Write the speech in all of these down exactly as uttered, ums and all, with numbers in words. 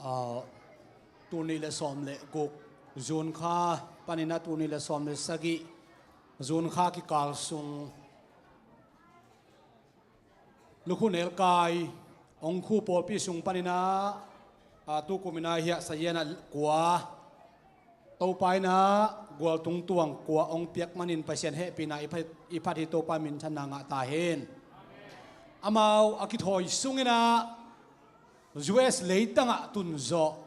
Ah, tul nih le sawm le guk June kha panin ah tul nih le sawm le sagih June kha kikal sung Lukhu Nelkai Ong Khu pawlpi sung panin ah, ah, tukum in ah hiah sazian ah kua Topa in ah gualtung tuang kua ong piak manin Pasian hehpihna i phat, i phat hi Topa minthanna ngah ta hen. Amau a kithawi sungin ah U S leitang ah tun zawh,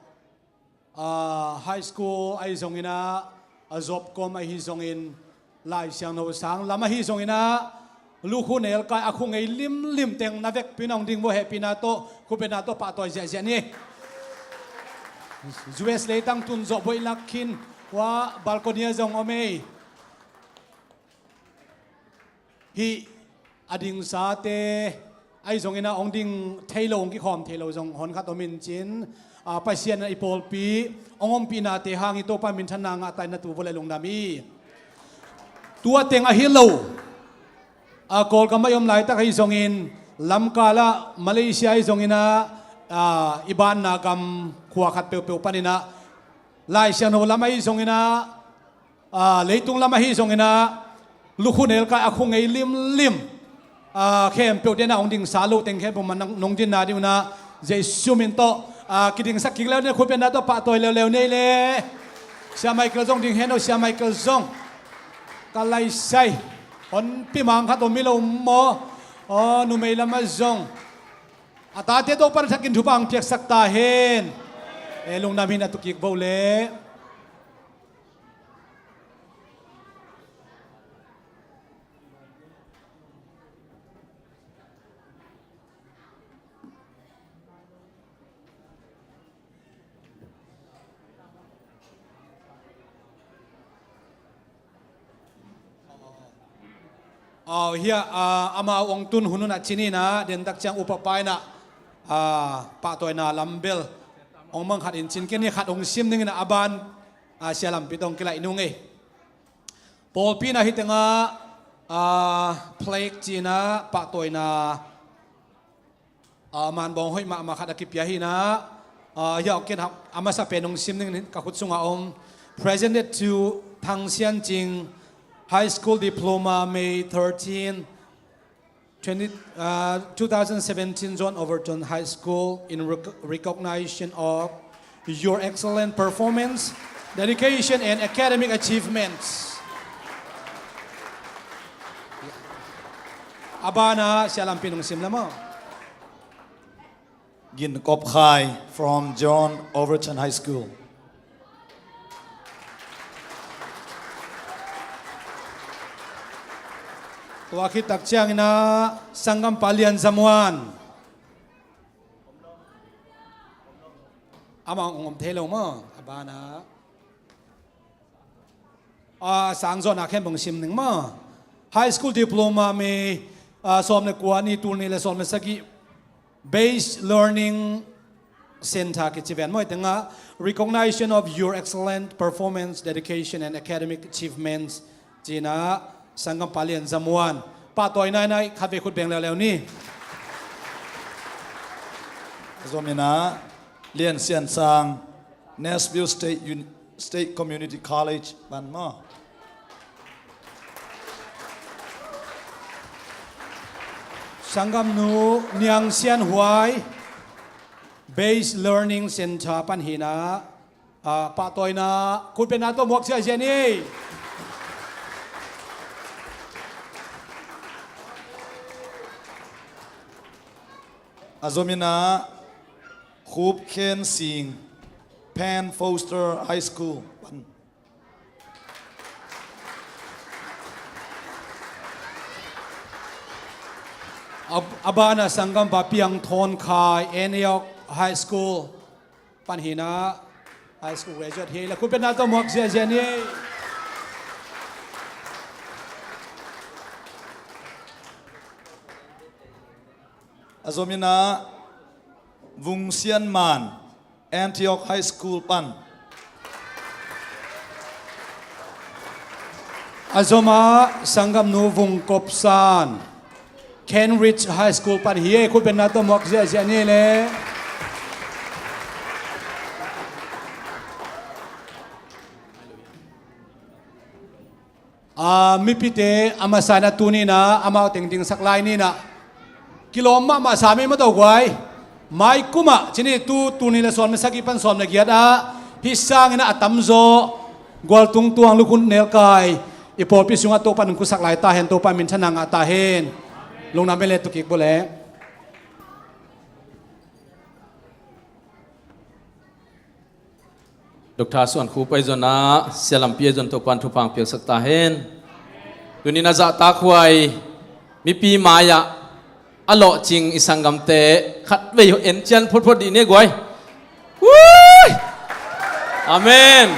ah, high school ahi zongin ah, a zop kom ahi zongin, Lai Siangtho sang lam ahi zongin ah, Lukhu Nelkai a khu ngei limlim teng na vekpi in ah hong ding vua hehpihna tawh, khutbetna tawh pahtawi ziahziah ni. U S leitang tun zawh buailak khin, ua balcony ah zong om ei. Hih a dingsate ahi zongin ah hong ding thei lo, hong kikhawm thei lo zong hon khat om in cin, ah, Pasian in ah i pawlpi hong ompihnate hang hi Topa minthanna ngah ta in ah tu vua le lungdam hi. Tua teng ahi lo, ah, Kawlgam ah i om laitak ahi zongin, lamkal ah Malaysia ahi zongin ah, ah, i banna gam khua khat peuhpeuh panin ah, Lai Siangtho lam ahi zongin ah, ah, leitung lam ahi zongin ah, Lukhu Nelkai a khu ngei limlim, ah, khempeuh den ah hong dingsa lo teng khempeuh mah nong, nong dinna ding un ah, Jesu min tawh, ah, kidingsak kik leuleu ni, khutbetna tawh pahtawi leuleu ni ei le. Sia Michael zong ding hen aw, Sia Michael zong. Ka laisai. Honpi mang khat om hi lo maw? Aw, numei lam ah zong. A tate Topa in a thakin thupha hong piaksak ta hen. E, lungdam hi in ah tu kik vo le. Aw, hiah, ah, amau hong tun hun un ah cin in ah, dentak ciang upa pa in ah, ah, pahtawina lam bel hong mang khat in cin, ken hi khat hong sim ning in ah, a ban, ah, sia lampi tawh hong kilaih nung ei. Pawlpi in ah hih tengah, ah, plaque ci in ah pahtawina, ah, manbawng hoih mahmah khat a kipia hi in ah, ah, hiah ken a masa pen hong sim ning in ka khut sungah om. Presented to Thang Sian Cing, High School Diploma, May thirteen, twenty, uh, two thousand seventeen, John Overton High School, in rec-, recognition of your excellent performance, dedication, and academic achievements. A banah sia lampi nong sim lam aw. Gin Kop Khai from John Overton High School. Tua khit tak ciangin ah sanggampa Lian Za Muan. Amah hong om thei lo maw? A banah. Ah, sang zawhna khempeuh hong sim ning maw? High School Diploma, May, ah, sawm le kua ni, tul nih le sawm le sagih, Base Learning Centre kici ven maw, hih tengah, recognition of your excellent performance, dedication and academic achievements, ci in ah sanggampa Lian Za Muan. Pahtawina in ah khatvei khut beng leuleu ni. A zom in ah Lian Sian Sang, Nashville State Uni-, State Community College pan maw. Sanggamnu Niang Sian Huai, Base Learning Centre pan hi in ah, ah, pahtawina khutbetna tawh muak ziahziah ni. A zom in ah Khup Khen Sing, Pan Foster High School pan. A, a banah sanggampa Piang Thawn Khai, Antioch High School pan hi in ah, high school graduate hi ei le, khutbetna tawh muak ziahziah ni. A zom in ah Vung Sian Man, Antioch High School pan. A zom ah sanggamnu Vung Kop San, Kent Ridge High School pan hi ei, khutbetna tawh muak ziahziah ni le. A, mipite a masa in ah tuni in ah amau teng dingsak lai ni in ah, kilawm mahmah sam ei maw, to guai. Mai kum ah, ci ni, tu, tul nih le sawm le sagih pan sawm le giat ah, hih sangin ah a tamzaw gualtung tuang, lukhun nelkai, i pawlpi sungah Topa'n hong khusak lai ta hen, Topa'n minthanna ngah ta hen. Lungdam bel le tu kik bawle. Doctor Suan Khup ahi zongin ah, Sia Lampi ahi zongin Topa'n thupha hong piaksak ta hen. Tuni in ah zahtakhuai mipi mai-ah a lawhcing i sanggamte khatvei en cian photphot dih ni, guai. Ui! Amen.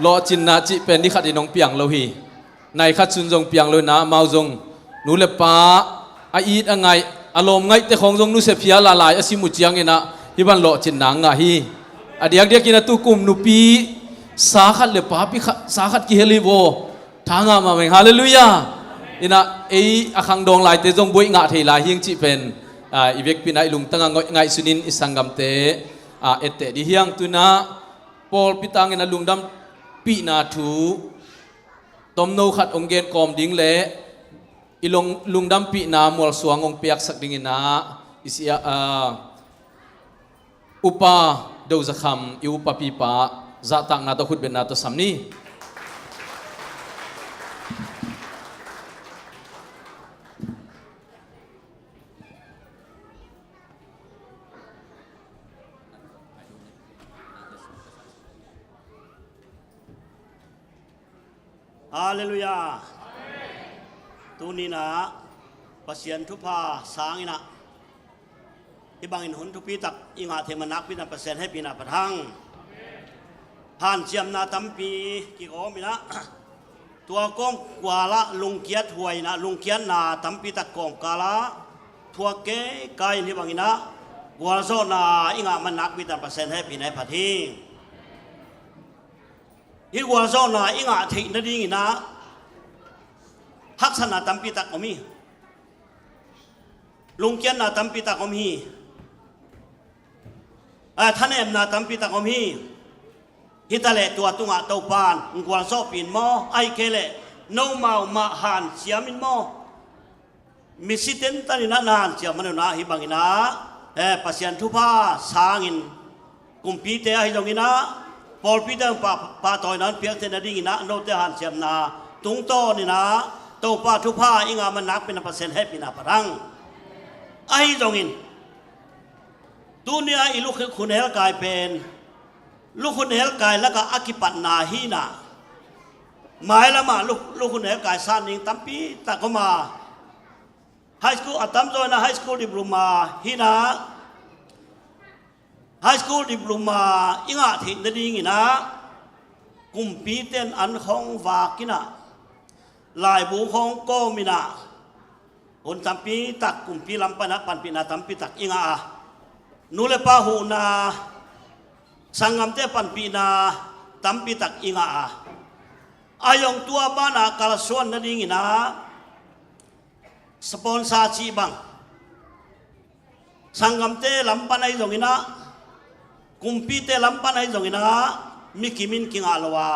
Lawhcinna cih pen ni khat in hong piang lo hi. Nai khat sung zong piang lo in ah, amau zong nu le pa, a it a ngaih, a lawm ngaihte khawng zong nusia phial a lai a sim uh ciangin ah, hih bang lawhcinna ngah hi. A diakdiakin ah tukum nupi sa khat le papi khat, sa khat kihel hi vaw. Tha ngah mahmah ing, halleluiah. In ah ei a khangdawng laite zong buaih ngah thei lai hi ing cih pen, a, i vekpi in ah i lungtang ah ngaihsun in i sanggamte, a, etteh dih hi hang. Tu in ah pawlpi tangin ah lungdampihna thu tomno khat hong gen kawm ding le i lung-, lungdampihna mualsuang hong piaksak dingin ah i sia, a, Upa Do Za Kham, i upapipa, zahtakna tawh khutbetna tawh sam ni. Halleluiah. Tuni in ah Pasian thupha sangin ah hih bangin hun thupitak i ngah theih man nakpi-in ah Pasian hehpihna phat hang. Hanciamna tampi kikawm in ah, tua kawmkal ah lungkiat huai in ah, lungkiatna tampitak kawmkal ah thuak keikai in, hih bangin ah gualzawhna i ngah man nakpi-in ah Pasian hehpihna hi phat hi. Hih gualzawhna i ngah theih nadingin ah haksatna tampitak om hi. Lungkiatna tampitak om hi. A, thanemna tampitak om hi. Hi ta leh tua tungah Topa'n hong gualzawhpih in maw, ahih kei leh nomau mah hanciam in maw. Misi tentan in ah na hanciam man un ah, hih bangin ah, eh, Pasian thupha sangin kumpite ahi zongin ah, pawlpite pah, pahtawina hong piakte nadingin ah note hanciamna tungtawn in ah Topa thupha i ngah man nakpi-in ah Pasian hehpihna phat hang. Ahi zongin tuni-a i lukhun helkai pen, lukhun helkai lakah a kipatna hi in ah, mailamah luk-, lukhun helkai san ding tampitak om a, high school, a tamzaw in ah high school diploma hi in ah, high school diploma i ngah theih nadingin ah kumpite in an khawng vak in ah, laibu khawng kawm in ah, hun tampitak kumpi lam pan ah panpihna tampitak i ngah a, nu le pa huhna, sanggamte panpihna tampitak i ngah a, a zong tua banah kalsuan nadingin ah sponsor cih bang, sanggamte lam pan ahi zongin ah, kumpite lam pan ahi zongin ah, mi kim in kingah lo a,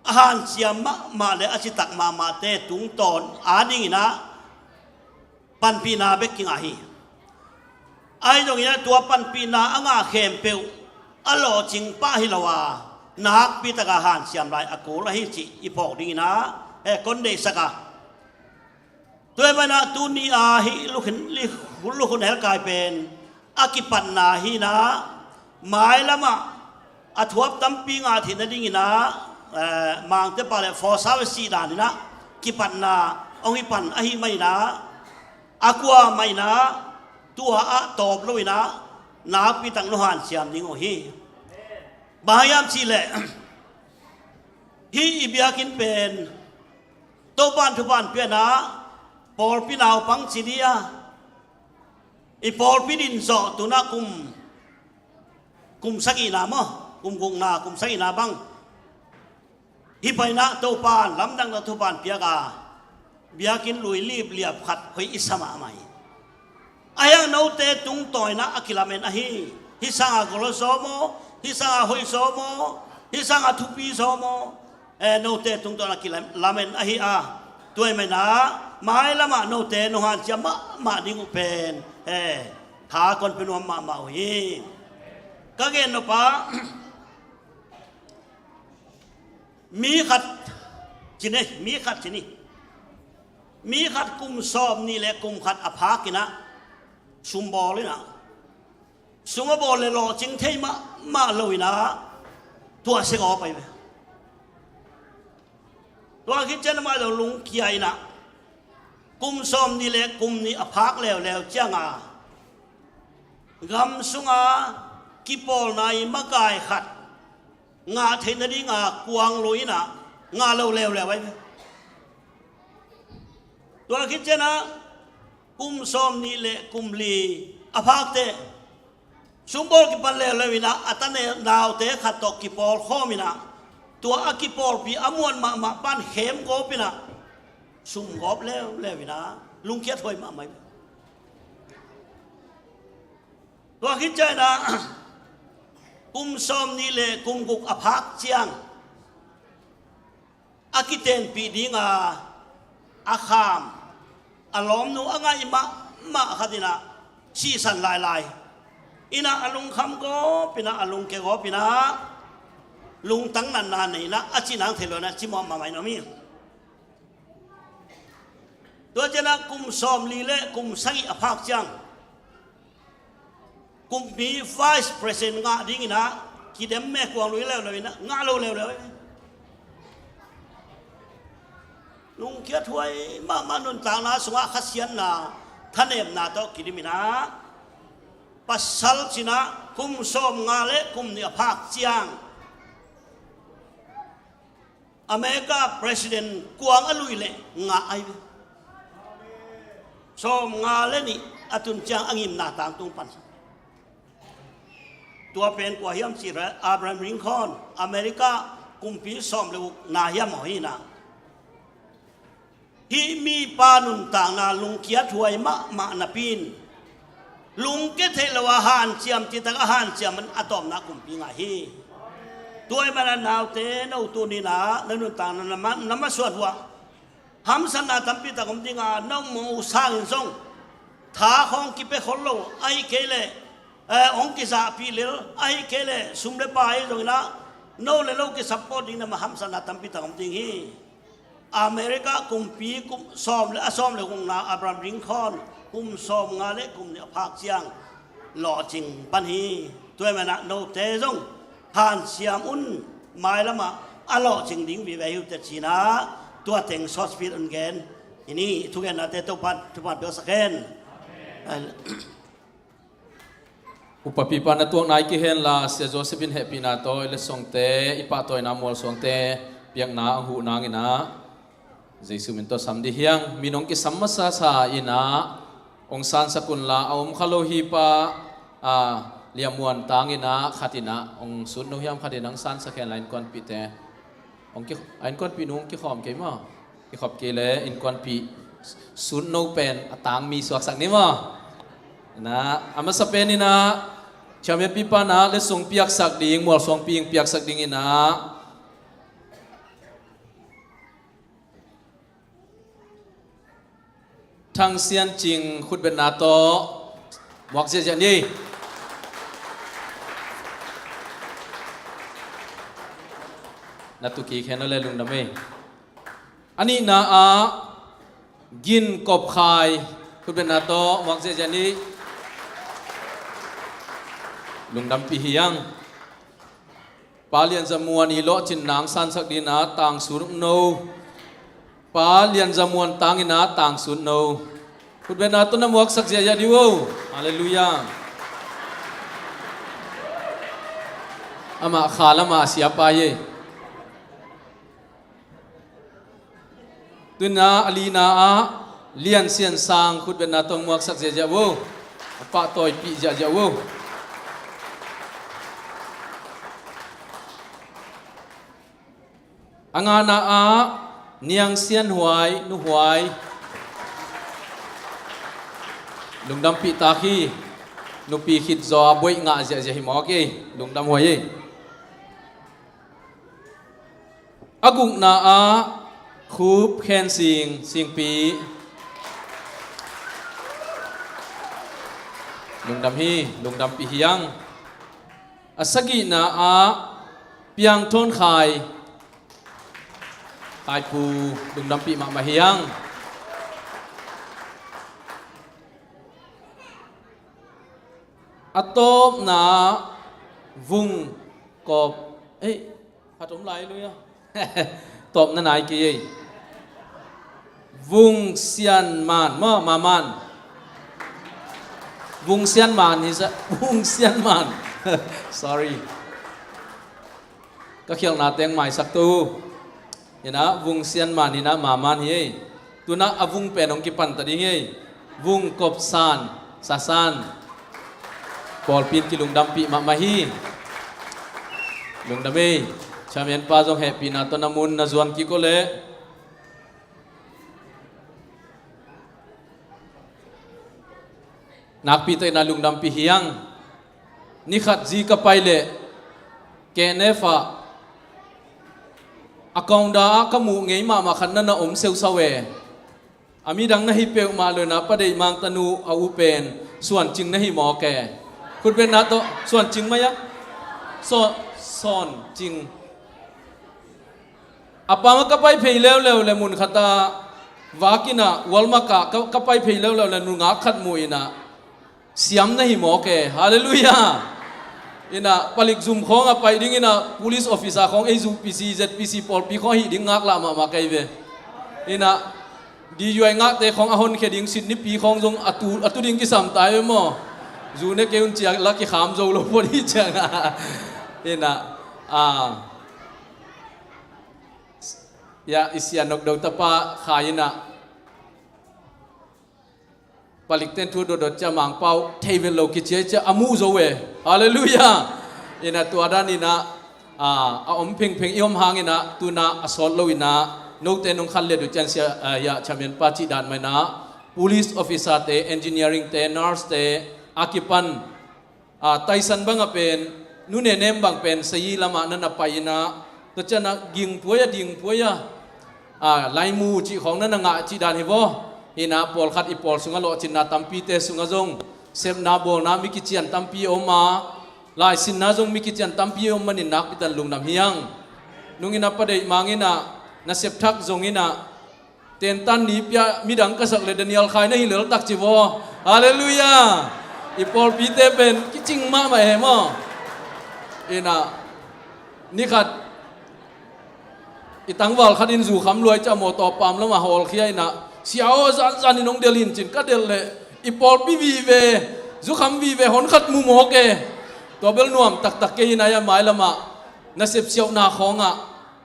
a hanciam mahmah le a citak mahmahte tungtawn adingin ah panpihna bek kingah hi. Ahi zongin ah tua panpihna a ngah khempeuh a lawhcing pah hi lo a, nakpi takin hanciam lai a kul ahi cih i phawk dingin ah, eh, kon deihsak a. Tua ahih manin ah tuni-a hih lukhun, lukhun helkai pen a kipatna hi in ah, mailamah a thuap tampi ngah theih nadingin ah, eh, Mangte pau le four service cih dan in ah kipatna hong hi pan ahih manin ah, a kuamah in ah tua ah tawp lo in ah nakpi takin nong hanciam ding uh hi. Bang hang hiam cih leh hih i biakinn pen Topa'n thupha hong pia in ah, pawlpi naupang ci ding a, i pawlpi din zawh tu-in ah kum, kum sagihna maw, kum gukna, kum sagihna bang. Hih pai in ah Topa'n lamdang tawh thupha hong piak a, biakinn lui lipliap khat hoih i sa mahmah hi. Ahi hang note tungtawn in ah a kilamen ahi. Hih sangin gol zaw maw, hih sangin hoih zaw maw, Hih sangah thupi zaw maw? Eh, note tungtawn a kilamen ahi a, tua ahih manin ah mailamah note nong hanciam mahmah ding uh pen, eh, tha kon pia nuam mahmah uh hi. Ka gen nop ah, mi khat ci ni, mi khat ci ni. Mi khat kum sawm nih le kum khat a phak in ah, sum bawl in ah, sum a bawl le lawhcing thei mahmah lo in ah, tuahsia gawp ahi ve. Tua khit ciang amah zong lungkia in ah, kum sawm nih le kum nih a phak leuleu ciang a, gam sungah kipawlna i makai khat ngah theih nading a kuang lo in ah, ngah lo leuleu ahi ve. Tua khit ciang ah kum sawm nih le kum li a phak teh, sum bawl kipan leuleu in ah, a ta naute khat tawh kipawl khawm in ah, tua a kipawlpih a muan mahmah pan khem gawp in ah, sum gawp leuleu in ah, lungkiat huai mahmah hi. Tua khit ciang in ah, kum sawm nih le kum guk a phak ciang, a kitenpih ding a, a kham, a lawmnu a ngaih mahmah khat in ah, sihsan lailai in ah, a lungkham gawp in ah, a lungkia gawp in ah, lungtang natna nei in ah, a cih nang thei lo in ah, ci mawh mahmah in om hi. Tua ciang ah kum sawm li le kum sagih a phak ciang, kumpi vice president ngah ding in ah, kidem mekuang lui leuleu in ah, ngah lo leuleu. Lungkiat huai mahmah, nuntakna sungah khasiatna, thanemna tawh kidim in ah, pasal ci-in ah kum sawm nga le kum nih a phak ciang, America president kuang a lui le ngah ahi ve. Sawm nga le nih a tun ciang a ngimna tangtung pan. Tua pen kua hiam cih leh Abraham Lincoln, America kumpi sawm le gukna hiam aw hi in ah. Hih mipa nuntakna lungkiat huai mahmah napi in, lungkia theih lo a hanciam, cihtak a hanciam in a tawpna kumpi ngah hi. Tua ahih manin ah naute, no tuni in ah na nuntakna na ma, na masuan uh ah, hamsatna tampi tak om ding a, na mawh uh sangin zong tha khawng kipia khol lo, ahih kei leh, eh, hong kizahpih lel, ahih kei leh sum le pai zong in ah, no le no kisupport ding na mawh hamsatna tampi tak om ding hi. America kumpi kum sawm le, a sawm le gukna Abraham Lincoln kum sawm nga le kum nih a phak ciang lawhcing pan hi. Tua ahih manin ah note zong hanciam un, mailam ah a lawhcing ding vive hi uh teh ci-in ah, tua teng short speech hong gen. Hih ni thugennate Topa'n, Topa'n piaksak hen. Upapipa na tuak nai kei hen la, Sia Joseph in hehpihna tawh i letsongte, i pahtawina mualsuangte piakna a huh nangin ah, Jesu min tawh sam dih hi ing. Min hong kisam masasa in ah hong sansak un la, a om kha lo hi pa, a, Lian Muan Tang in ah khat in ah hong sut no hiam, khat in ah hong sansak hen la, innkuanpihte. Hong ki, a, innkuanpih nu hong kikhawm kei maw. Kikhop kei leh innkuanpih sut no pen a tangmi suaksak ni maw. Nah, a masa pen in ah, champion pipa in ah letsong piaksak ding, mualsuang ping piaksak ding in ah, Thang Sian Cing khutbetna tawh muak ziahziah ni. Na tu kik hen aw le, lungdam ei. A nihna ah Gin Kop Khai khutbetna tawh muak ziahziah ni. Lungdampih hi ing. Pa Lian Za Muan i lawhcinna hong sansak dingin ah tang sut no. Pa Lian Za Muan Tang in ah tang sut no. Khutbetna tawh na muaksak ziahziah dih uh. Halleluiah. Amah kha lamah a sia pa hi. Tu-in ah a lina ah Lian Sian Sang khutbetna tawh muaksak ziahziah uh. A pahtawipih ziahziah uh. A ngana ah Niang Sian Huai, Nu Huai. Lungdampih tak hi. Nupi khit zaw a buaih ngah ziahziah hi mawk ei. Lungdam huai ei. Gukna ah Khup Khen Sing, Singpi. Lungdam hi, lungdampih hi hang. A sagihna ah Piang Thawn Khai, Khaipu, lungdampih mahmah hi hang. A tawpna Vung Kop, eh, khat om lai lui a. Tawpna nai kei ei. Vung Sian Man maw, Ma Man. Vung Sian Man hi sa, Vung Sian Man. Sorry. Ka khialhna teng maisak tu. Hi na, Vung Sian Man hi na, Ma Man hi ei. Tu na a Vung pen hong kipan ta ding hi ei. Vung Kop San, Sa San. Pawlpi in kilungdampih mahmah hi. Lungdam ei. Chairman pa zong hehpihna tawh na mun na zuan kik o leh. Nakpi tak in a lungdampih hi hang. Ni khat zi ka pai leh K N F ah a kaungda ah ka muh ngei mahmah khat na na om seusau e. A midang na hi peuhmah lo in a Pa Deih Mang tanu a u pen Suan Cing na hi mawk e. Khutbetna tawh Suan Cing mai a. Sawn, Sawn Cing. A pang ah ka pai phei leuleu le mun khat ah vak in a Walmart ah ka, ka pai phei leuleu le nungak khat mu in a siam na hi mawk e. Halleluiah. In a palik zum khawng a pai ding in a police officer khawng ei zu P C, Z P C pawlpi khawng a hih ding ngaklah mahmah kei ve. In a D U I ngakte khawng a honkhia ding Sydney pi khawng zong a tu, a tu ding kisam tai ve maw. Zu ne kei un ciang la kikham zo lo pawh ding ciang a. In a, a, ya, i sia nok do tapa khai in a. Palikten thu dotdot cia Mangpau thei vet lo kici a cia a muh zo e. Halleluiah. In a tua dan in a, a, a om phengpheng i om hang in a tu na a sawt lo in a note nong khan liat uh cian sia, a, ya, chairman pa cih dan mah in a police officer te, engineering te, nurse te a kipan a, Taisan bang a pen, Nu Ne Nem bang pen, Sayi lamah na na pai in a, tua ciang a gingpuai a, dingpuai a, a, laimu cih khawng na na ngah cih dan hi vaw. Hi na pawlkhat i pawl sungah lawhcinna tampite sungah zong sepna bawlna mi kician tampi a om a, laisinna zong mi kician tampi a om manin nakpi tak in lungdam hi hang. Nung in a Pa Deih Mang in a, na septhak zong in a, Tentan ni pia midang ka sak le Daniel Khai na hi lel tak ci vaw. Halleluiah. I pawlpite pen kicing mahmah e maw. In a, ni khat i tangval khat in zukham luai cia mawtaw pam lamah hawlkhia in a, sia aw, zanzan in hong delh in cin ka delh leh i pawlpi vive, zukham vive hon khat mu mawk e. Tua bel nuam taktak kei in a, a mai lamah nasep siauhna khawngah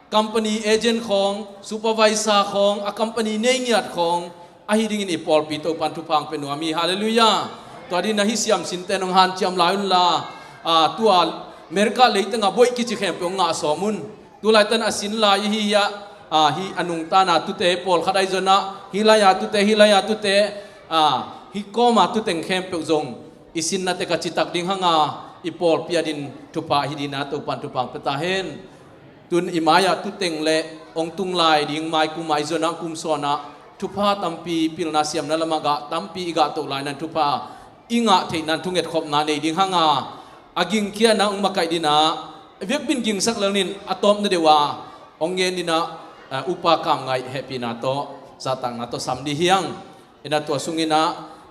company agent khawng, supervisor khawng, a company nei ngiat khawng ahi dingin i pawlpi Topan thupha hong pia nuam hi. Halleluiah. Tua dingin a hih siamsinte nong hanciam lai unla, a, tua America leitengah boih kici khempeuh hong ngah sawm un. Tulaitan a sin lai i hi hiah, a, hih a nungtana tute, pawlkhat ahi zongah hih lai-a tute, hih lai-a tute, a, hih kawma tuteng khempeuh zong i sinnate ka citak ding hanga, i pawlpi adin thupha ahi dingin a Topan thupha hong pia ta hen. Tun i mai-ah tuteng le hong tung lai ding mai kum ah i zon ah kum sawn ah thupha tampi pilna siamna lamah gah tampi i gah toh lai nan thupha i ngah theih nan thungetkhopna nei ding hanga, a gingkhiatna hong makaih dingin a biakpin gingsak lel nin a tawpna deuh a hong ngen dingin a, a, Upa Kam Ngaih hehpihna tawh zahtakna tawh sam ding hi hang. Ina tua sungin a,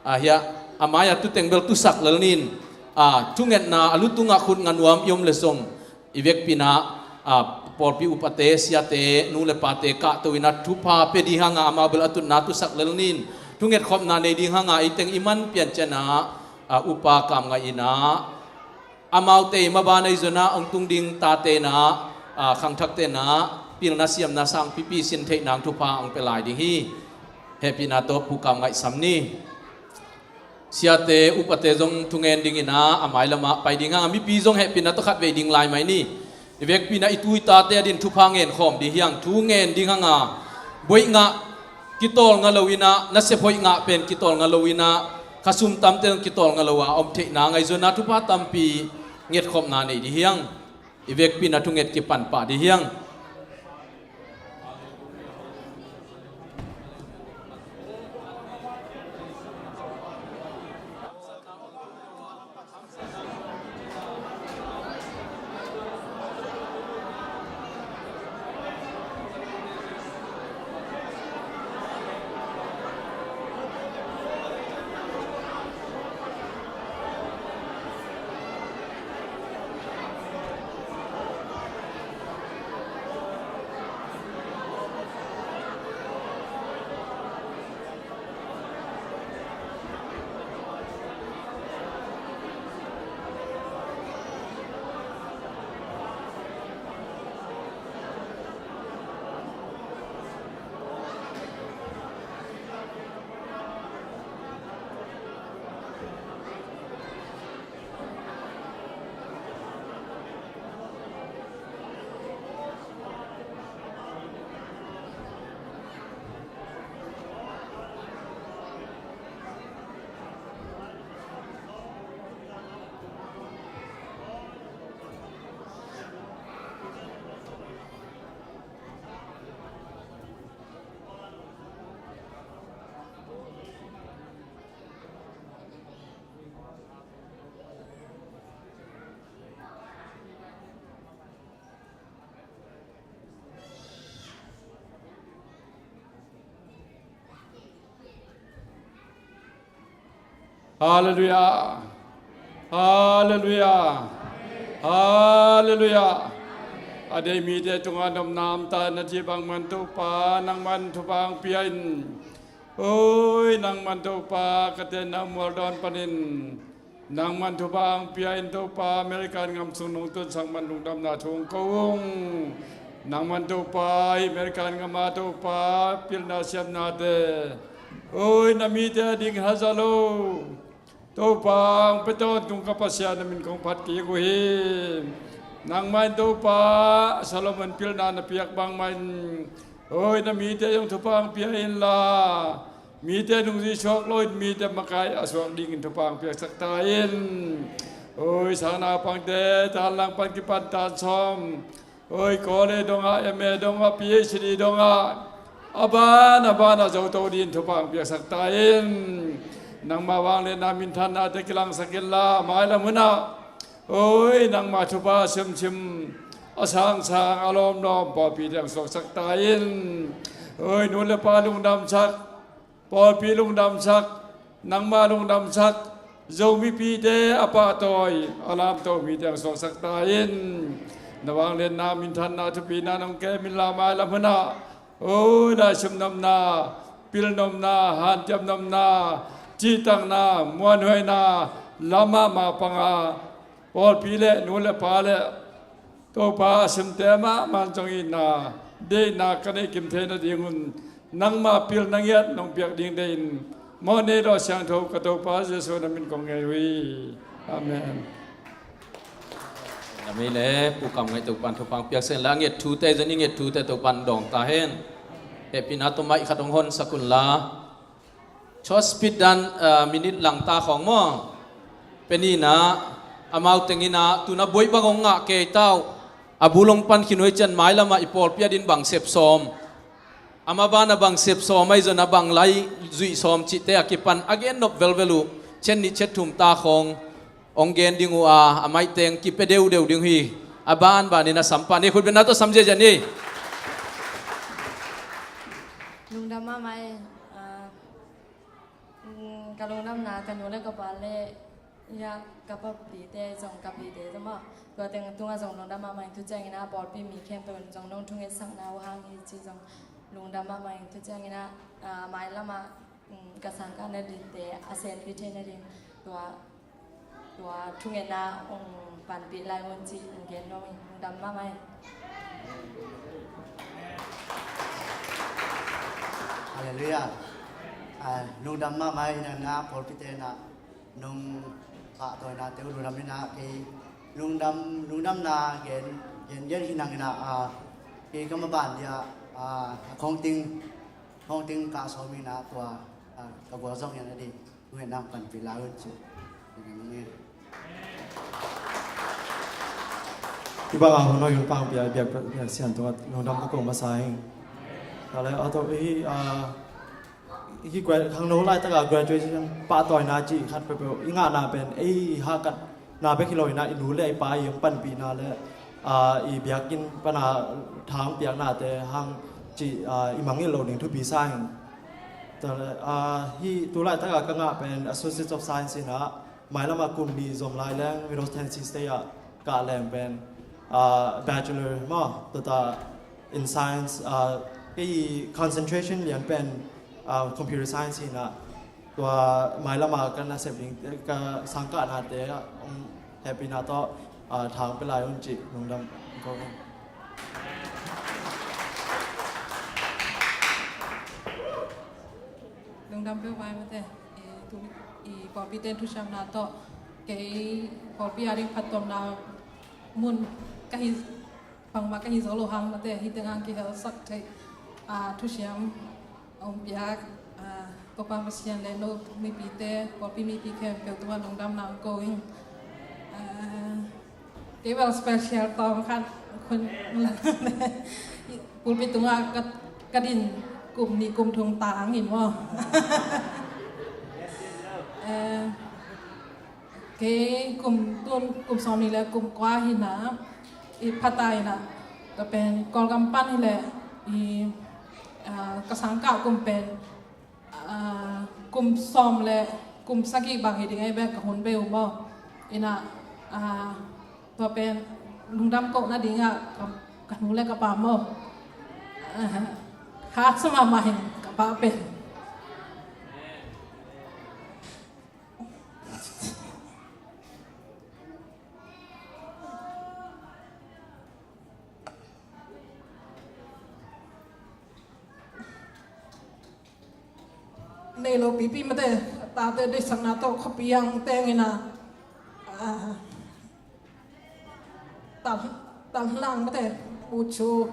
a, hiah a mai-ah tuteng bel tusak lel nin, a, thungetna a lutungah khut nga nuam i om le zong i vekpi-in a, a, pawlpi upate, siate, nu le pate kahto in a thupha pia ding hanga amau bel a tutna tusak lel nin thungetkhopna nei ding hanga eiteng i man pian ciangin a, a, Upa Kam Ngaih in a amaute i maban ahi zongin a hong tung ding tate in a, a, khangthakte in a pilna siamna sangpipi sin theih nang thupha hong pia lai ding hi. Hehpihna tawh Pu Kam Ngaih sam ni. Siate upate zong thungen dingin a, a mailamah pai ding hanga mipi zong hehpihna tawh khatvei ding lai mai ni. I vekpi-in a i tu i tate adin thupha ngen khawm ding hi hang, thu ngen ding hanga boih ngah kitawl nga lo in a, nasep hoih ngah pen kitawl nga lo in a, khasum tamte zong kitawl nga lo a om theih nang ahi zongin a thupha tampi ngetkhopna nei ding hi hang. I vekpi-in a thunget kipan pah ding hi hang. Halleluiah. Halleluiah. Halleluiah. A deih mite tungah nopna om ta in, a cih bangmah in Topa, nangman thupha hong pia in. Oi, nangman Topa, ka tenna mual dawn panin nangman thupha hong pia in Topa, American gam sung nong tunsak man lungdamna thu hong ko ung. Nangman Topa, hih American gam ah Topa, pilna siamnate, oi, na mite a ding haza lo Topa, hong pia tawntung ka Pasian, na min kong phat kik uh hi. Nangmah in Topa, Solomon pilna na piak bangmah in, oi, na mite zong thupha hong pia inla, mite nungzui suak loin mite makai a suak dingin thupha hong piaksak ta in. Oi, sang naupangte, tan lang pan kipan tan sawm, oi, college dongah, M A dongah, P H D dongah, a ban a ban a zo to dingin thupha hong piaksak ta in. Nangmah vangliatna minthannate kilangsak inla, mailam hunah, oi, nangmah thupha simsim, a sangsang, a lawmlawm pawlpite hong suaksak ta in. Oi, nu le pa lungdamsak, pawlpi lungdamsak, nangmah lungdamsak, Zomipite a pahtawi, a lamto mite hong suaksak ta in. Na vangliatna minthanna thupina nong kem inla, mailam hunah, oi, laisim nopna, pil nopna, hantiam nopna, cihtakna, muanhuaina, lam mahmah panga, pawlpi le nu le pa le Topa, a simte mahmah in zong itna, deihna ka neih kim thei nadingun, nangmah pilna ngiat nong piak ding deihin, mawhnei lawh siangtho ka Topa Jesuh na min kong ngei uh hi. Amen. Amen. Lamei le Pu Kam Ngaih, Topan thupha hong piaksak inla, nget thute zong i nget thute Topan dawng ta hen. Hehpihna tawh mic khat hong honsak unla. Chawspit dan, ah, minit langta khawng maw? Penina, amau tenginah, tuna buai bang hong ngah kei tau. A bu long pan khin uh hi cian mailamah i pawlpi a din bang sepsawm. Ama bana bang sepsawm ahi zona bang lai zuih sawm cihte a kipan a gen nop velvel uh. Chet nih chet thum ta khawng hong gen ding uh a, a maiteng kipia deudeu ding uh hi. A banbanin a sampa ni khutbetna tawh sam ziazia ni. Lungdam mahmah e. Ah, Mm, ka lungdamna ka nu le ka pa le, ya, ka papite zong, ka pite zong maw, tua teng tungah zong lungdam mahmah ing. Tu ciangin a pawlpi mi khempeuh in zong nong thungetsakna uh hang hi ci zong lungdam mahmah ing. Tu ciangin a, ah, mailamah, mm, ka sangkahna dingte a senpi theihna ding tua, tua thungetna hong panpih lai un ci hong gen nuam ing. Lungdam mahmah ing. Halleluiah. Ah, lungdam mahmah ing. Na pawlpite na nong pahtawina te uh lungdam ina, kei lungdam, lungdamna gen, gen, gen hi nang ina, ah, kei ka maban dia, ah, a khongting, khongting ka sawm ina tua, ah, ka gualzawng ina ding. Ngen nang panpih lai un ci. Hih bangah hun hoih hun pang pia, biak, biak sian tungah lungdam ka ko masa ing. Tua leh a tawh hih, ah, hih grad-, khangno laitaka graduation pahtawina cih khat peuhpeuh i ngahna pen ei hakatna bek hi lo ina, i nu le i pa i hong panpihna le, ah, i biakinn pana tha hong piaknate hang cih, ah, i mangngilh loh ding thupi sa ing. Tua leh, ah, hih tu laitaka ka ngah pen Associate of Science ina, mailamah kum nih zom lai leng Middle Tennessee State ah kah leng pen, ah, Bachelor maw, tuata in Science, ah, kei concentration lian pen, ah, Computer Science hi ina, tua mailamah ka nasep ding, ka sangkahnate, um, hehpihna tawh, ah, tha hong pia lai un cih lungdam ko. Lungdam peuhmah ing mate. I, tu, i pawlpite thusiamna tawh kei pawlpi a ding phattuamna mun ka hi, bangmah ka hi zo lo hang mate, hih teng hang kihelsak theih, ah, thusiam hong piak, ah, Topa Pasian le no mipite, pawlpi mipi khempeuh tungah lungdamna hong ko ing. Ah, kei bel special tawm khat khun pulpit tungah ka, ka din kum nih kum thum ta hang in maw. Eh, kei kum tun, kum sawmnih le kum kua hi ina, i phata ina, tua pen Kawlgam pan hi leh i, ah, ka sangkah kum pen, ah, kum sawm le kum sagih bang hi ding ahi bek ka hun bei uh maw. Ina, ah, tua pen lungdam kohna dingah ka, ka nu le ka pa maw. Ah, khak sa mahmah hi ka pa pen. Nei lo pipi mate, tate deihsakna tawh khuapi ang tengina, ah, tal, tal lang mate, mucu,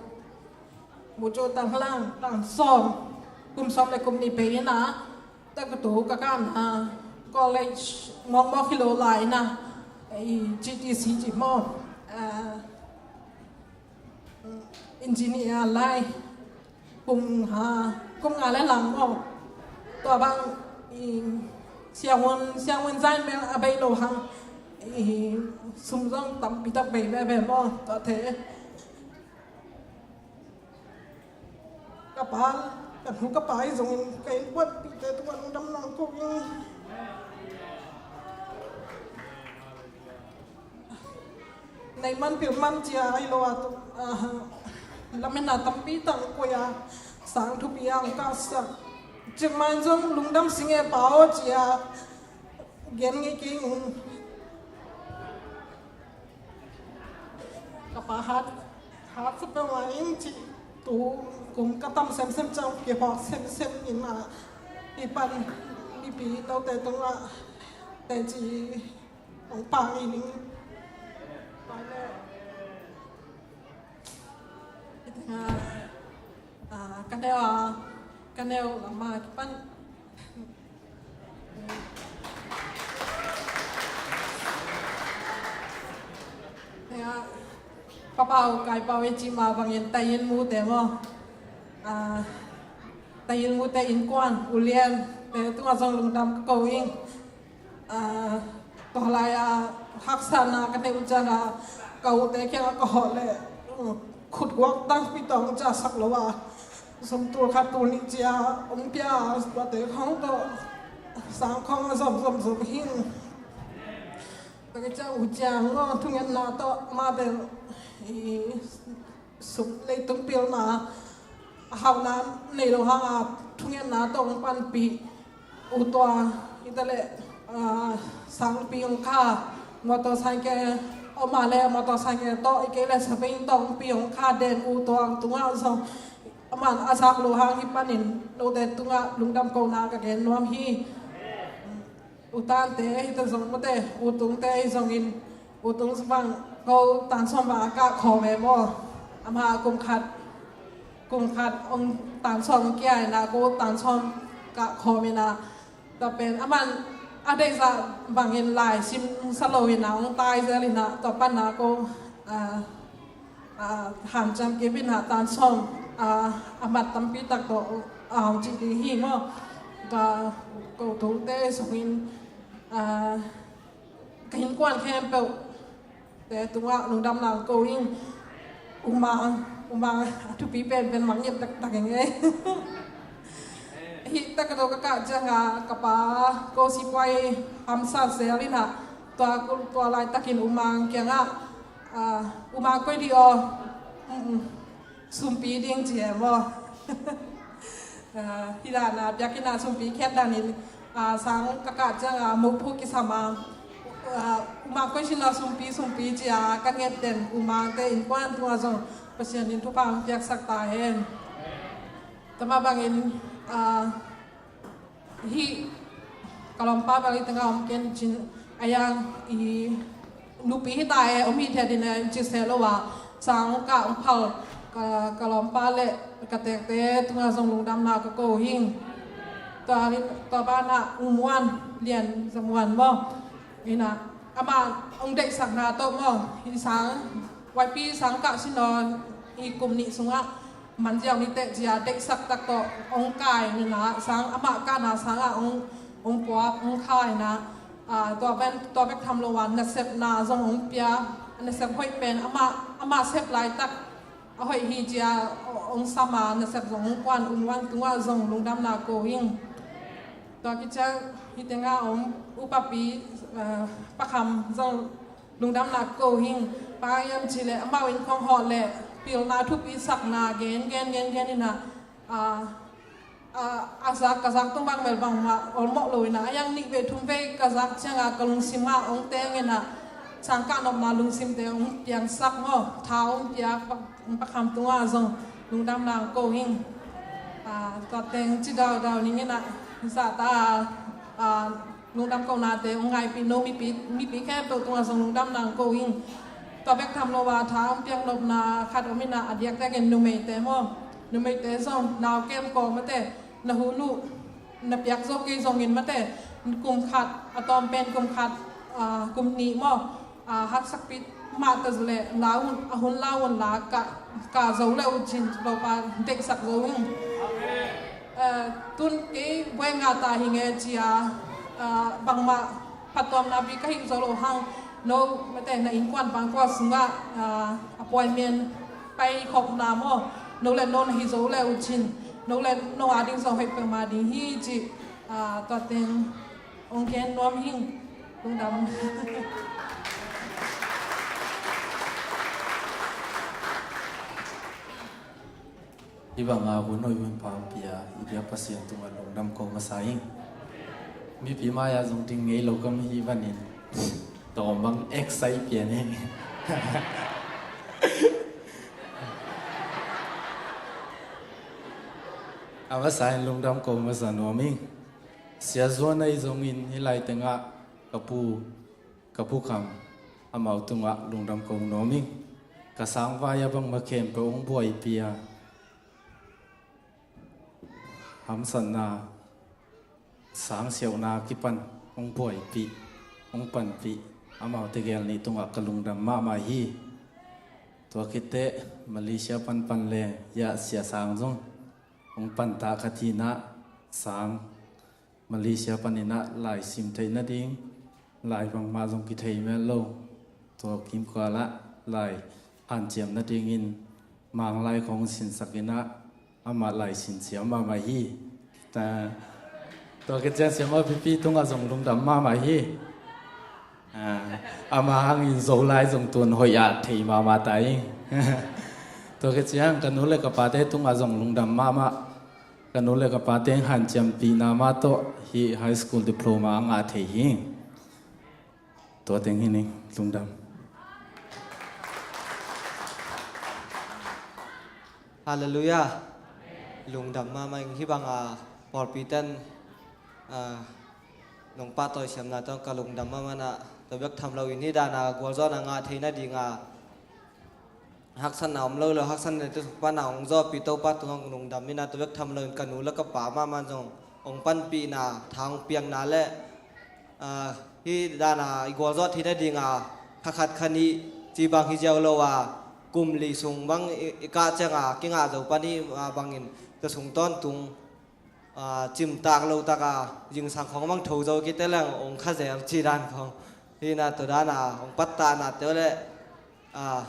mucu tal lang, tal sawm, kum sawm le kum nih pei ina, tak tu ka kan, ah, college mawkmawk hi lo lai ina, i G T C ci maw, ah, engineer lai, kum, ha, kum nga le lang maw. Tua bang, i, siahuan, siahuan zain bel a bei lo hang, i, sum zong tampi tak bei veve maw. Tua te. Ka pa, ka nu ka pa i zongin ka innkuanpihte tungah lungdam nang ko ing. Nei man pil man cia ai lo a tu, ah, lametna tampi tang koih a sang thupi ang ka sak. Cikmah in zong lungdam sing e pa aw cia gen ngei kei ung. Ka pa hat, hat sa peuh a ing ci tu kum ka tam semsem ciang kiphawk semsem in a i pan mipi note tungah teci ong pang i ning. Pai le. Ite nga, ah, ka neu a, ka neu lama kipan. Ite nga, papau kaipau i ci ma bangin tayin mute maw. Ah, tayin mute innkuan ulian te tungah zong lungdam ka ko ing. Ah, tua lai a haksatna ka neih uh ciang a ka ute kiangah ka hawh leh, mm, khutguak dangpi tawh hong ciahsak lo a, sum tul khat tul nih cia hong pia a, tuate khawng tawh sang khawng a zom zom zom hi. Tua ka ciang uh ciang maw, thungetna tawh mah bel i sum leitung pilna a hauhna nei lo hang a thungetna tawh hong panpih uh tua hi ta leh, ah, sangpi hong kha, motorcycle om a leh motorcycle tawh, i kei leh sapeng tawh hong pi hong kha den uh tua tungah zong aman a zak lo hang hi panin note tungah lungdam kohna ka gen nuam hi. U Tante hi ta zong mute, U Tungte hi zongin, U Tung bang ko tan sawm bang a kah khawm e maw. Ama kum khat, kum khat hong tan sawm kia ina ko tan sawm kah khawm ina. Tua pen aman a deihzah bangin lai sim sa lo ina hong tai zel ina tua pana ko, ah, ah, hanciam kei bina tan sawm, ah, a mat tampi tak tawh, ah, hong cih ding hi maw. Tua ko Tungte sungin, ah, ka innkuan khempeuh te tungah lungdam nang ko ing. U Mang, U Mang a thupi penpen mangngilh taktak ing ei. Hih tak ka do ka kah ciangah ka pa ko sipuai hamsat zel ina tua, tua laitakin U Mang kiangah, ah, U Mang koi dih aw, mm, mm, sumpi ding ci e maw. Ah, hih dan a biakinn ah sumpi khiat danin, ah, sang ka kah ciangah mukphu kisam a, ah, U Mang koi sin aw sumpi sumpi ci a ka nget den U Mangte innkuan tungah zong Pasian in thupha hong piaksak ta hen. Tua mah bangin, ah, hih ka lawmpa bel i tengah om ken cin a yang i nupi hi ta e, om hi thei ding e, in ci seh lo a sang kah hong phal ka, ka lawmpa le ka tekte tungah zong lungdamna ka ko hing. Tua, tua banah U Muan, Lian Za Muan maw. Ina, ama hong deihsakna tawh maw, i sang, Y P sang kah sin aw, i kum nih sungah man ziau ni teh zia deihsak tak tawh hong kai nina sang, amah kahna sangah hong, hong puak, hong khai na, ah, tua pen, tua bek tham lo a nasepna zong hong pia, nasep hoih pen amah, amah sep laitak a hoih hi zia hong sam a, nasep zong hong kuan, U Muan tungah zong lungdamna ko hing. Tua kiciang hih tengah om upapi, eh, Pa Kham zong lungdamna ko hing. Bang hang hiam cih leh amau in khong hawh leh pilna thupi sakna gen gen gen gen in ah, ah, ah, a zak ka zak tung bang bel bangmah olmawh lo in ah, a yang nih vei thum vei ka zak ciangah ka lungsim ah hong teng in ah, sang kah nopna lungsimte hong piangsak maw, tha hong piak Pa, Pa Kham tungah zong lungdamna ko hing. Ah, tua teng ci daudau ning in ah, zahta, ah, lungdam konate hong ngaipih no mipi, mipi khempeuh tungah zong lungdamna ko hing. Tua bek tham lo a, tha hong piak nopna khat om in ah, a diakdiakin numeite maw, numeite zong nau kem kawm mate, na hun uh na piak zo kei zongin mate, kum khat, a tawm pen kum khat, ah, kum nih maw, ah, haksakpih mah ta leh, la un, a hun la un la ka, ka zo le uh cin Topa deihsak zo in. Eh, tun kei buai ngah ta hi nge ci a, ah, bangmah phattuamna pi ka hih zo lo hang, no mate na innkuan pangkua sungah, ah, appointment pai khopna maw, no le no na hi zo le uh cin, no le no a ding zong hoih peuhmah ding hi ci, ah, tua teng hong gen nuam hing. Lungdam. Hih banga hun hoih hun pha hong pia i biak Pasian tungah lungdam ko masa ing. Mipi mai-ah zong ding ngei lo ka hih manin tawm bang excite pian ing. A masa in lungdam ko masa nuam ing. Sia Zuan ahi zongin hih lai tengah ka pu, ka pu Kham, amau tungah lungdam ko nuam ing. Ka sangvai a bangmah khempeuh hong buaipih a, hamsatna, sangsiauhna kipan hong buaipih, hong panpih, amau tegel nih tungah ka lungdam mahmah hi. Tua khit teh Malaysia panpan le, ya, Sia Sang zong hong panta khat hi in ah, sang Malaysia panin ah laisim theih nading, lai bangmah zong kithei mel lo. Tua kimkual ah lai hanciam nadingin Manglai khong sinsak in ah, amah lai sinsiam mahmah hi. Ta, tua khit ciang Siamah Pipi tungah zong lungdam mahmah hi. Ah, amah hangin Zolai zong tun hoih ah thei mahmah ta ing. Tua khit ciang ka nu le ka pate tungah zong lungdam mahmah. Ka nu le ka pate in hanciampihna mah tawh hih high school diploma a ngah thei hi. Tua teng hi ning, lungdam. Halleluiah. Lungdam mahmah ing. Hih banga pawlpi ten, ah, nong pahtawi siamna tawh ka lungdam mahmah in ah, tua bek tham loin hih dana gualzawhna ngah thei nadinga haksatna om lo lo, haksatna te sung pana hong zawhpih Topa tungah lungdam in ah, tua bek tham loin ka nu le ka pa mahmah zong hong panpihna, tha hong piakna le, ah, hih dana i gualzawh theih nadinga kha khat kha nih ci bang hi ziau lo a, kum li sung bang i, i kah cianga kingah zo pan hi mah bangin, tua sung tawntung, ah, cimtak lo taka zingsang khong bang tho zo kite leng hong kha zel ci dan khong. Hih na tua dana hong pattahna te le, ah,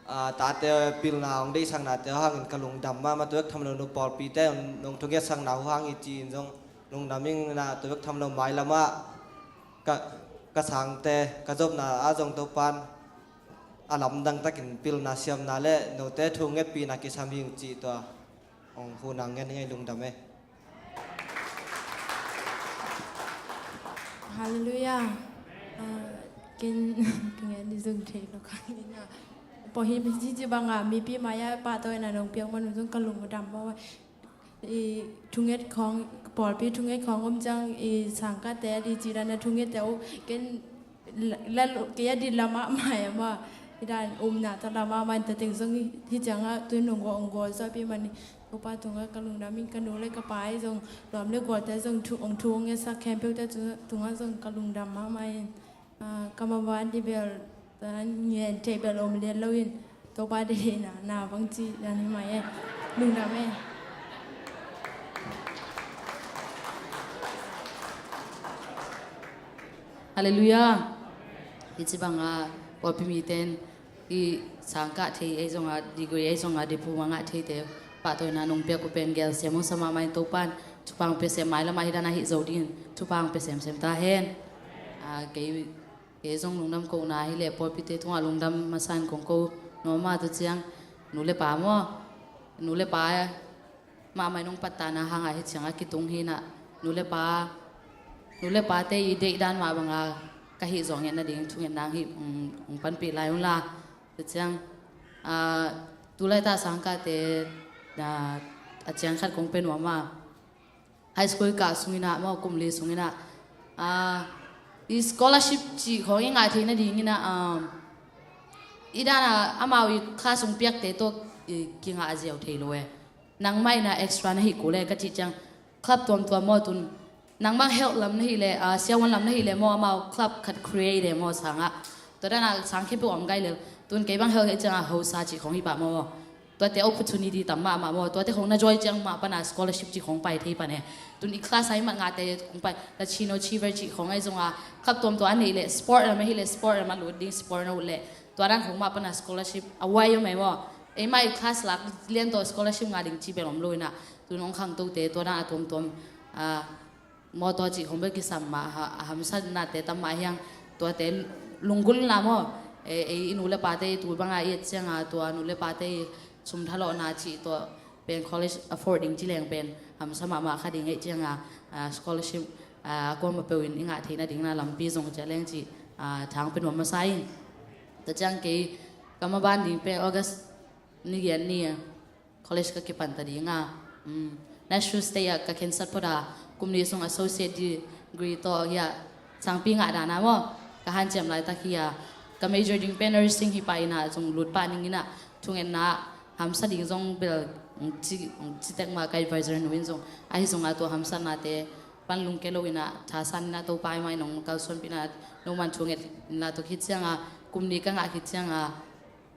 ah, tate pilna hong deihsakna te hangin ka lungdam mahmah. Tua bek tham lo nu pawlpi te nong thungetsakna uh hang hi ci-in zong lungdam ing. Na tua bek tham lo mailamah ka, ka sangte ka zopna ah zong Topan a lamdang takin pilna siamna le note thungetpihna kisam hing ci tua hong hun a ngen ing ei. Lungdam e. Halleluiah. Ah, ken, ken ni zong thei lo ka ni na. Pawh hih ci banga mipi mai-ah pahtawina nong piak man uh zong ka lungdam mahmah. I thunget khong, pawlpi thunget khong om ciang i sangkahte a di ci dan a thungette uh ken la, la, kei a di lamah mai a mah. Hih dan umna tawh lamah mai ta teng zong hih ciangah tun hong gual, hong gualzawhpih man hi. Topa tungah ka lungdam ing. Ka nu le ka pa ahi zong, lawm le gualte zong thu, hong thu hong ngetsak khempeuhte tungah zong ka lungdam mahmah ing. Ah, ka mawhvan di bel, ah, ngen thei bel om lian loin, Topa deihna na bang ci dan hi mai e. Lungdam e. Halleluiah. Hih ci banga pawlpi mite in i sangkah thei ahi zonga, degree ahi zonga, diploma ngah theite pahtawina nong piak uh pen gelsiam hong sa mahmah in. Topan thupha hong pia sem, mailam ah hi dan a hi zo dingin thupha hong pia semsem ta hen. Ah, kei, kei zong lungdam kohna hi leh pawlpite tungah lungdam masa in kong ko nuam a, tua ciang nu le pa maw, nu le pa mahmah in hong pattahna hangah hi ciangah kitung hi in ah, nu le pa, nu le pate i deihdan mah banga ka hih zawh ngetna ding thungetna hong, hong panpih lai ung la. Tua ciang, ah, tu laitak sangkahte, ah, a ciang khat kong pia nuam a, high school i kah sungin ah maw, kum li sungin ah, ah, i scholarship cih khawng i ngah theih nadingin ah, um, i dan a amau i class hong piakte tawh i kingah ziau thei lo e. Nangmah in ah extra na hih kul e ka cih ciang, club tuamtuam maw, tun nang bang health lam na hih leh, ah, siavuan lam na hih leh maw, amau club khat create e maw, sangah. Tua dan a sang khempeuh om gai lel. Tun kei bang health hi ciangah hosa cih khawng hi pah maw. Tuate opportunity tam mahmah maw. Tuate khawng na join ciang mah pan a scholarship cih khawng pai thei pan e. Tun i class a i mat ngahte khawng pai. La Chino Chiver cih khawng ahi zongah club tuamtuam a neih leh, sport lam ahih leh sport lam a lut ding, sport na ut leh, tua dan khawng mah pan a scholarship a wai om e maw. Eimah i class lak lian tawh scholarship ngah ding cih bel om lo in ah, tun hong khangtote tua dan a tuamtuam, ah, mawtaw cih khawng bel kisam mah, ha, a hamsatnate tam mah hi hang. Tuate lunggulh in la maw, e, ei i nu le pate i tul banga i et cianga tua nu le pate i sum thalawhna cih tua pen, college afford ding ci leng pen hamsa mahmah kha ding, ei cianga, ah, scholarship, ah, a kuamah peuh in i ngah theih nading na lampi zong ciah leng cih, ah, thang pia nuam masa ing. Tua ciang kei ka maban ding pen August ni giat ni a college ka kipan ta ding a, um, Nashville State ah ka khensat phot a, kum nih sung associate degree tawh hi a, sangpi ngah dan a maw, ka hanciam laitak hi a, ka major ding pen nursing hi pah in a, zong lut pah ning in a, thungetna hamsa ding zong bel, um, ci, um, ci tek mah ka advisor nu in zong, ahi zong a tua hamsatnate pan lungke lo in a, thasan in a, Topa i mai nong kalsuanpih in a, noman thunget in la tuk hi cianga, kum nih ka ngah hi cianga,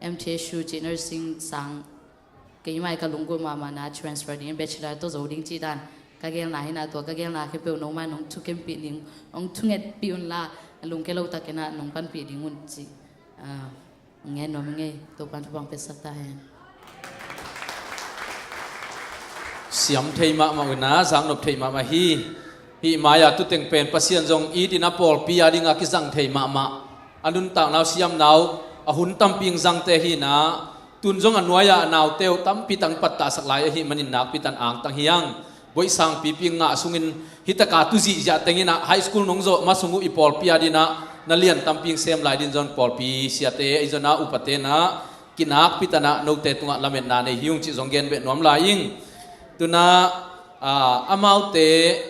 M T S U cih nursing sang keimah i ka lunggulh mahmahna transfer ding, bachelor tawh zo ding cih dan ka gelna hi na, tua ka gelna khempeuh noman hong thukempih ding, hong thungetpih un la, lungke lo takin a nong panpih ding un cih, ah, ngen nuam ing ei. Topan thupha hong piasak ta hen. Siam thei mahmah uh na, zaknop thei mahmah hi. Hih mai-a tuteng pen Pasian zong it in a pawlpi a dinga kizang thei mahmah. A nuntakna uh, siamna uh a hun tampi hong zangte hi na, tun zong a nuai-a a naute uh tampi tang pattahsak lai ahih manin nakpi tan angtang hi hang. Boih sangpipi ngah sungin hih taka tu zihziah teng in a, high school nong zawh ma sung uh i pawlpi a dina na lian tampi hong sem lai din zong pawlpi siate, ahi zong a upate na kinakpi tan a note tungah lametna nei hi ung cih zong gen beh nuam lai ing. Tuna, ah, amaute,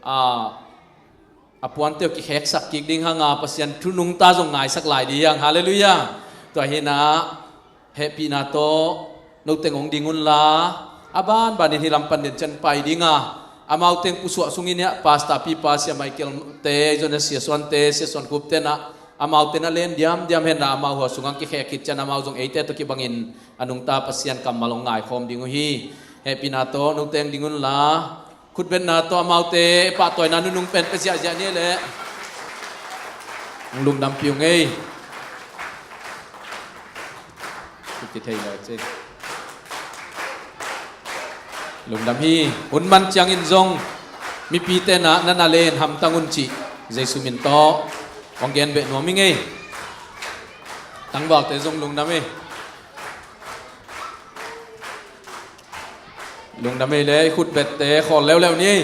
ah, a puante uh kikheksak kik ding hanga Pasian thu nungta zong ngaisak lai ding hi hang. Halleluiah. Tua hi na, hehpihna tawh noteng hong ding un la, a banbanin hih lam pan den cian pai dinga, amauteng pusuah sungin hiah Pastor Pipa, Sia Michael te, zong a Sia Suan te, Sia Suan Khup te na, amaute na len diamdiam hen la, amau hua sungah kikhek khit cian amau zong eite tawh kibangin a nungta Pasian kammal hong ngaikhawm ding uh hi. Hehpihna tawh noteng ding un la, khutbetna tawh amaute pahtawina nunung pen pia ziahziah ni leh. Hong lungdampih ung ei. Khut kithei lo cih. Lungdam hi. Hun man ciangin zong mipite na, na na len hamtang un cih Jesu min tawh hong gen beh nuam ing ei. Tangvalte zong lungdam ei. Lungdam ei le, i khutbette khawl leuleu ni.